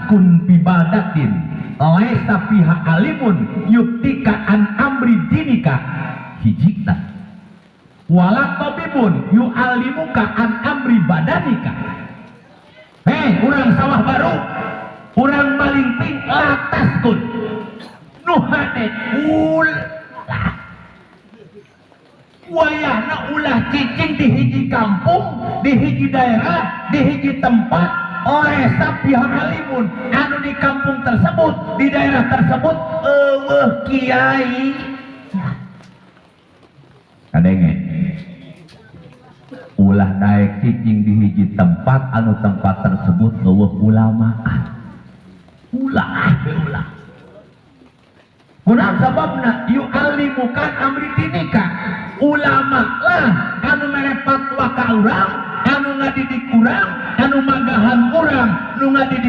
Taskun fi baldatin laisa fiha alimun yuftika an amri dinika, hijina, wala tabibun yu'allimuka an amri badanika. Hei, urang Sawah Baru, urang Malingping, la taskun, nu hade ulah wayahna ulah cicing di hiji kampung, di hiji daerah, di hiji tempat laisa fiha alimun, anu di kampung tersebut, di daerah tersebut euweuh kiai. Kadenge, ulah daek cicing di hiji tempat anu tempat tersebut euweuh ulama. Ulah be ulah. Kunaon sababna? Yu'allimuka an amri dinika. Ulama lah anu mere fatwa ka urang, anu ngadidik urang, anu magahan urang, nu ngadidik.